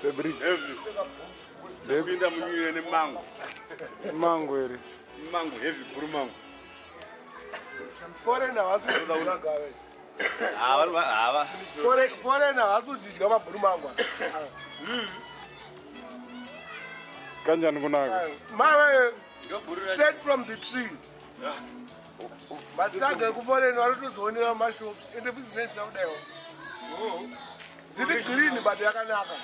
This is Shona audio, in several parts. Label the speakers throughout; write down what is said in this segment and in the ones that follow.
Speaker 1: Sebricks.
Speaker 2: Heavy. Ndapinda munyuye nemango.
Speaker 1: Mango here.
Speaker 2: Mango heavy buru mango.
Speaker 3: Foreigner havasi gava.
Speaker 2: Hava hava.
Speaker 3: Foreigner havasi kuzvidya mabhuru mango.
Speaker 1: Kanjani kunaka?
Speaker 3: Mama straight from the tree. Matsaga ekuforeign varotozionera mumashops ende futi dzinenge dzisina kudaiwa. Dziri green but yakanaka.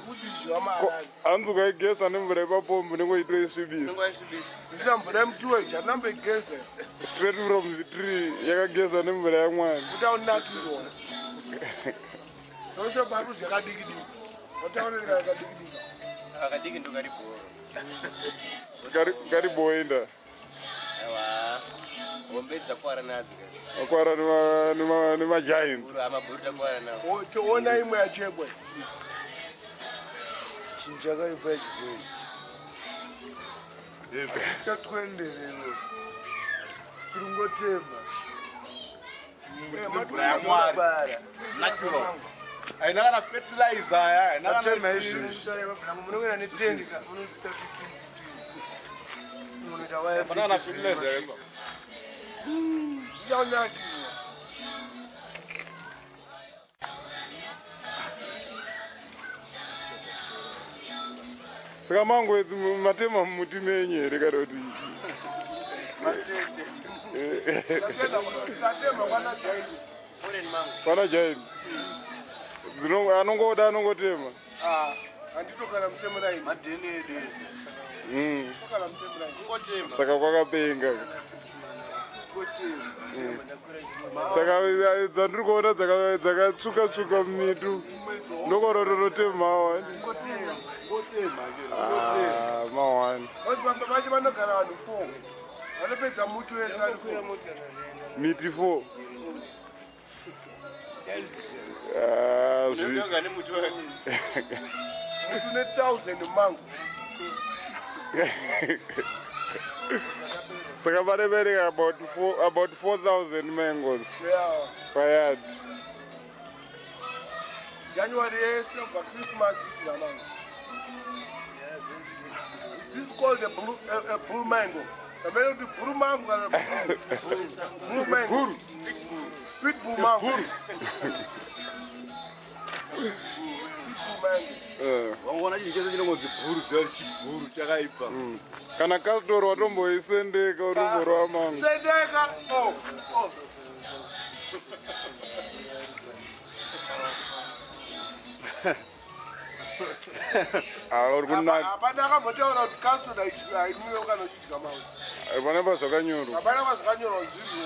Speaker 3: Kudzidyiwa maharani.
Speaker 1: Hanzi ukaigeza nemvura yepapombi unenge uchitoisvibisa.
Speaker 3: Isa mvura yemusuweji hatina mboigeza.
Speaker 1: Straight from the tree yakageza nemvura yamwari.
Speaker 3: Kuti aunakirwa. Toshopa ari kudya kadiki diki. Wataonera kadiki diki.
Speaker 4: Kadiki ndo kari bhoro.
Speaker 1: Kari boenda.
Speaker 4: Aiwa. Hombe dzakwara nadzo.
Speaker 1: Akwara nemagiant.
Speaker 4: Bhuru amabhuru takwara nawo.
Speaker 3: Toona imwe yachekwe.
Speaker 5: Chinhu chakaipa ichi boys. Chichatwenderero. Tiri kungotema.
Speaker 2: Mvura yaMwari. Natural. Haina kana fertilizer ya, haina kana
Speaker 5: Tatema izvezvi.
Speaker 4: Munongena netendi ka munoita munoita waya.
Speaker 2: Hapana kana fertilizer yaipa.
Speaker 3: Zvichaunakirwa.
Speaker 1: Saka mango idzi matema mumuti menyu here kana kuti
Speaker 5: Matete.
Speaker 3: Tatema kwana jaini.
Speaker 4: Foreign mango.
Speaker 1: kwana jaini? Anongoda anongotema.
Speaker 3: Ah, handitogara musemuraini.
Speaker 5: Madheni edu ese.
Speaker 3: Togara musemuraini.
Speaker 2: Kungotema.
Speaker 1: Saka kwakapenga.
Speaker 5: Kungotema.
Speaker 1: Saka dzandiri kuona dzakatsvuka tsvuka mumitu ndokororotemawa.
Speaker 5: Kungotema.
Speaker 2: Kungotema ke.
Speaker 1: Ah, mawani.
Speaker 3: Vazi vacho vanogara vanhu 4. Vanopedza muti wese vari 4.
Speaker 1: Miti 4. Ah,
Speaker 4: Unonga nemuti wako.
Speaker 3: Muti une 1000 mango.
Speaker 1: Saka varevereka about 4000 mangoes
Speaker 3: Yeah.
Speaker 1: payard.
Speaker 3: January yese kubva Christmas idya mango. This is called a blue, a blue mango. Amene kuti blue mango kana blue mango. Pit bull mango. Pit bull mango.
Speaker 2: Wangoona chinhu chese chinongonzi bhuru ziva kuti chibhuru chakaipa.
Speaker 1: Kana kastor watomboisendeka utomborova mango.
Speaker 3: Sendeka. Oh, oh.
Speaker 1: Ah, uri kunaka.
Speaker 3: Hapana akambotaura kuti custard hainwiwe kana uchidya mango.
Speaker 1: Hapana pazvakanyorwa.
Speaker 3: Hapana pazvakanyorwa zviri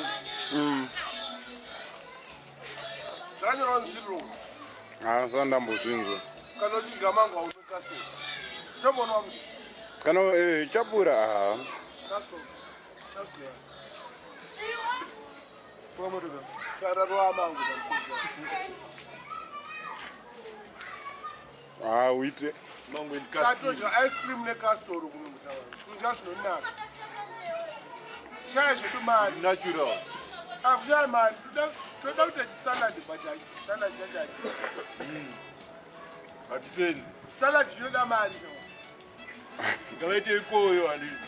Speaker 3: wrong. Zvakanyorwa zviri wrong.
Speaker 1: Ah, sandambozvinzwa.
Speaker 3: Kana uchidya mango haunwi custard. Ndombonwa kuti
Speaker 1: Kana chapura ah.
Speaker 3: custard. Chasiyana. Tararwa mango pamusoro.
Speaker 1: Ah, uite.
Speaker 2: Mango in custard.
Speaker 3: Tatodya ice cream necustard kuno mutaura. Kudya zvinonaka. Shaya zvedu mari.
Speaker 2: Natural.
Speaker 3: Akushaya mari. Toda kuita chisalad but salad chachacho.
Speaker 2: Hatisenzi.
Speaker 3: Salad inoda mari.
Speaker 2: Ngavaite ikoyo handiti.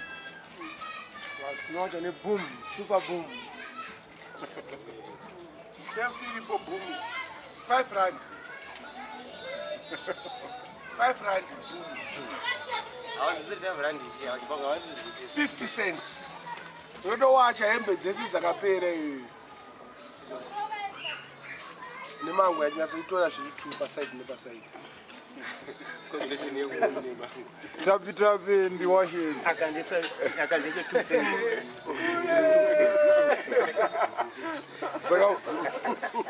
Speaker 4: Tinoita ne boom, super boom.
Speaker 3: Chef iripo boom. 5 rand. 5 rand boom.
Speaker 4: Hawazisiri 5 rand ichi, hawachipanga hawazizwisisi.
Speaker 3: 50 cents. Unotowacha hembe dzese dzakapera iyoyo. Nemango yatinyatsoitora zviri 2 pasaidi nepasaidi.
Speaker 4: Combination yekuboom nemango.
Speaker 1: Tapi tapi ndiwasheni.
Speaker 6: Akandisa 2 cents.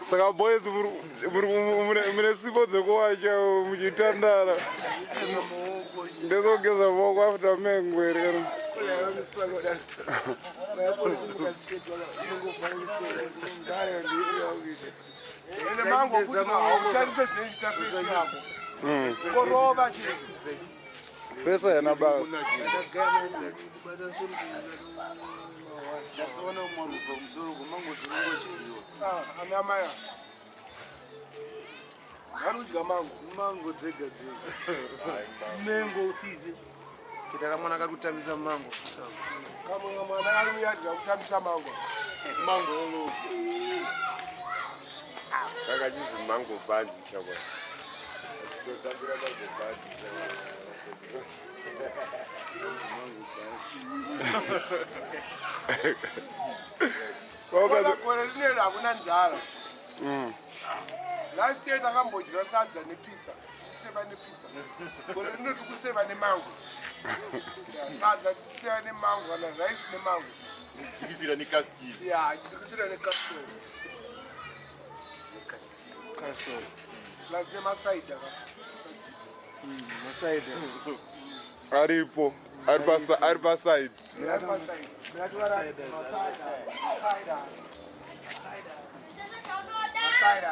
Speaker 1: Saka boys mune sipo dzekuwacha muchitandara. Ndezogeza maoko after mango here kana.
Speaker 3: Ende mango futi hautarise zvinochita fesi yako. Korova chete.
Speaker 1: Pesa yana basa.
Speaker 5: Ndasaona mwarupa musoro kumango dzinongodyiwa.
Speaker 3: Ah, ana maya. Vari kudya mango.
Speaker 5: Mango dzega dzega.
Speaker 4: Mango utsizi.
Speaker 5: Kuita kamwana kari kutambisa mango.
Speaker 3: Kamwe kamwana kari kuyadya kutambisa mango.
Speaker 2: Mango all over.
Speaker 1: Kakachizi mango bhanzi chakwa. Totambira mango bhanzi.
Speaker 3: Kona gore rineri hakuna nzara. Last year takambodya sadza nepizza, tichiseva nepizza. Gore rino tiri kuseva nemango. Sadza tichiseva nemango kana rice nemango.
Speaker 2: Dzikisira necastil.
Speaker 3: Ya, dzikisira necastle. Plus nemasaida ka.
Speaker 5: Masaida.
Speaker 1: Aripo. Ari pasaidi.
Speaker 3: Ari pasaida.
Speaker 5: Masaida. Masaida.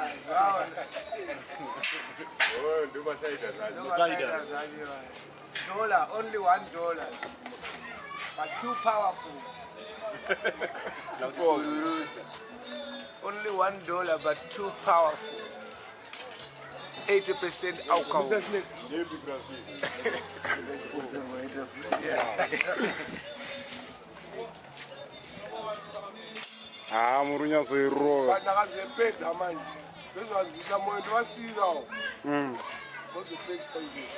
Speaker 1: Oh, ndomasaida zvacho.
Speaker 5: Masaida. Dollar, only $1. But too powerful. Only $1, but too powerful. 80% alcohol.
Speaker 1: Ah, muri kunyatsoirova.
Speaker 3: Ndakazopedza manje. Ndozvanzisa moyo ndovasiyirawo. Vozopedzisa izvozvo.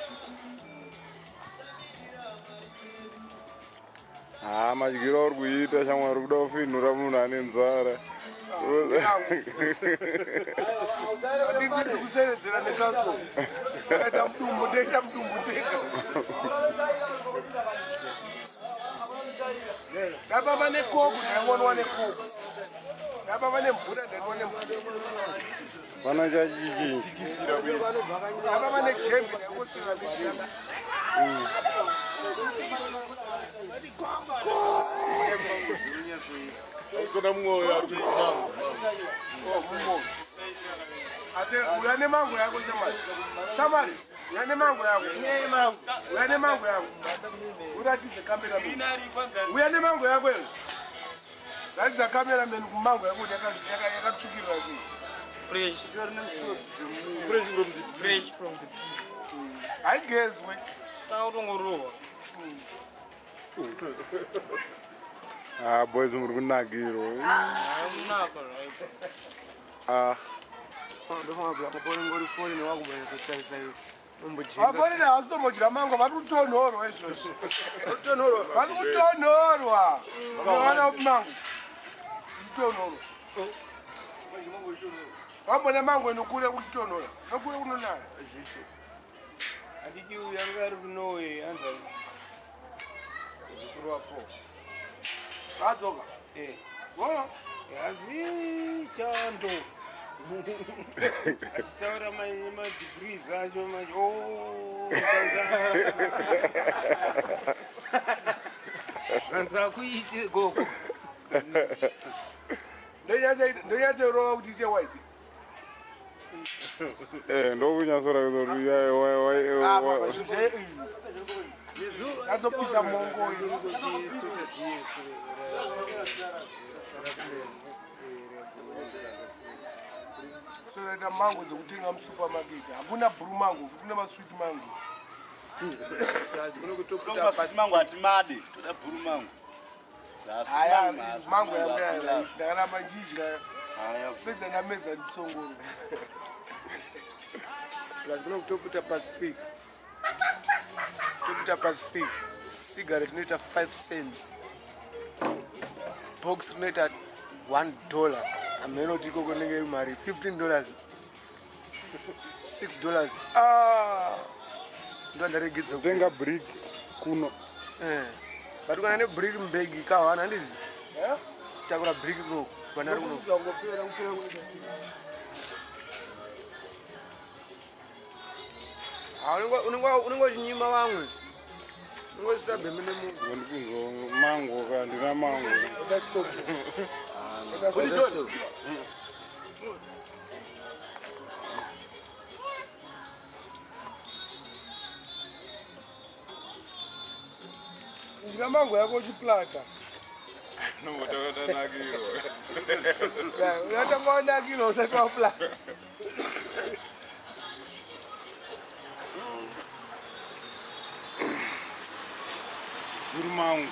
Speaker 1: Ah, madyiro auri kuita shamwari kuda kufinhura munhu ane nzara.
Speaker 3: Handidi kuseredzera nesaso. Ndakaita mudumbu ndoita mudumbu ndega. Ndababa nekoku ndaingonwa nekoku. Ndababa nemvura ndainwa nemvura.
Speaker 1: Pana chachichinji.
Speaker 3: Ndababa nejembe ndaingosera nejembe.
Speaker 2: Kona mumwe ari kuti mango.
Speaker 3: Oh, mumo. Ate uya nemango yako shamwari. Shamwari, uya nemango yako. Uya nemango yako. Uratidze cameraman. Uya nemango yako iwe. Ratidza cameraman kumango yako kuti yakatsvukirira sei.
Speaker 4: Fresh.
Speaker 2: Fresh from the tree.
Speaker 4: Fresh from the tree.
Speaker 3: Haigezwe.
Speaker 4: Takutongorohwa.
Speaker 1: Ah, boys muri kunakirwa.
Speaker 4: Hakunaka right.
Speaker 1: Ah,
Speaker 3: Vafonera havasi mango vari kutonhorwa izvozvi. Vari kutonhorwa. Unowana upi mango? Uchitonhorwa. Wambona mango inokure kuchitonhora. Inokure kunonaya.
Speaker 4: Handiti uyu anga ari kuNorway anza zvikuru wapo.
Speaker 3: Vadzoka.
Speaker 4: Eh.
Speaker 3: Oh.
Speaker 4: Hanzi chando. Achitaura madegrees acho manje. Oh. Hanzi akuite gogo.
Speaker 3: Ndonyatsorova kuti ite white.
Speaker 1: Ndokunyatsoratidza kuti
Speaker 3: Apa zve Yatopisa mongo izvi. Soita mango dzekutenga musupermarket. Hakuna blue mango, kune masweet mango.
Speaker 2: Mango hatimadi, toda bhuru mango.
Speaker 3: Haya, mango yangu yaya ndakaramba ndichidya. Pedza ndamedza nditsongoro.
Speaker 5: Kutoputa Pacific. Toputa Pacific. Cigarette inoita 5 cents. Box rinoita $1. Hameno kuti ikoko inenge iri mari $15. $6. Ah! Ndoandaregedza
Speaker 1: Tenga brick kuno.
Speaker 5: Eh. But kana nebrick mubhegi kahwana handiti?
Speaker 3: Eh?
Speaker 5: Takura brick kuno kana ri kuno.
Speaker 3: Kuzangopera kupera kuita.
Speaker 5: Ah, unenge uchinyima vamwe. Unenge usisabheme nemunhu.
Speaker 1: Ndikunzwa mango ka ndina mango.
Speaker 3: Ndina mango yako uchiplata.
Speaker 1: Nongotakanakirwa.
Speaker 3: Unatanga wanakirwa usati waplata.
Speaker 1: Mango.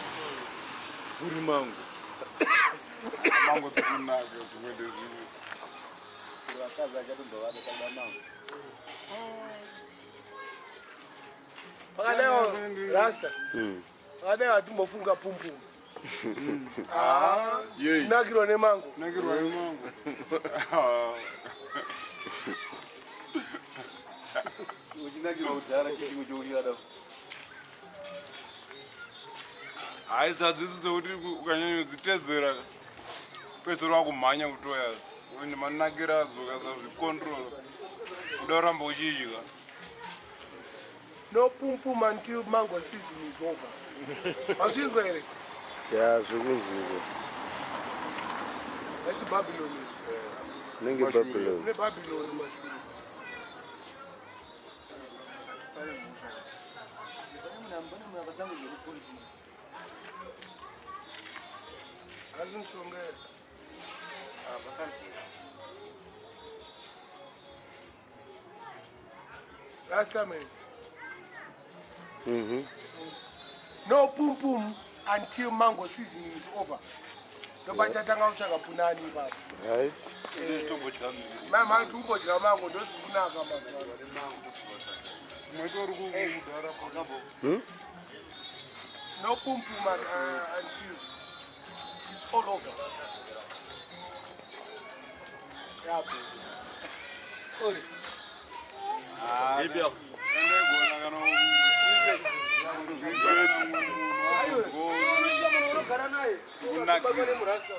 Speaker 2: Kuri mango.
Speaker 1: Mango dzikunaka zvimwe ndezvimwe.
Speaker 2: Vakadzi achatombovada kada mango.
Speaker 3: Pakadaiwa rasta. Pakadai hatimbofunga pumpumu.
Speaker 1: Yei.
Speaker 3: Nakirwa nemango.
Speaker 1: Nakirwa nemango.
Speaker 2: Uchinakirwa kudhara chimwe chouyada.
Speaker 1: Hayi dzadzisi dzekuti ukanyanyodzitedzera pedzero wakumhanya kutoya ine manakiro adzo ukasazvikontrola kuda kuramba uchidya.
Speaker 3: No pumpum until mango season is over. Mazvinzwa here?
Speaker 7: Ya, zvekunzwika.
Speaker 3: Haisi Babylon.
Speaker 7: Nenge Babylon.
Speaker 3: Kune Babylon mashure. Hazi mishonga here? Rasta man. No pum pum until mango season is over. Ndopachatanga kutsvaga punani ipapo.
Speaker 7: Right.
Speaker 3: Mama tikumbodya mango ndodzikunaka mazuva ano.
Speaker 1: Mwaito uri kudhara.
Speaker 3: No pum pum until it's all over. Yeah, baby. Ori.
Speaker 1: Andaigona kana
Speaker 3: Unogara naye.
Speaker 1: Kunakira.
Speaker 3: Murasta.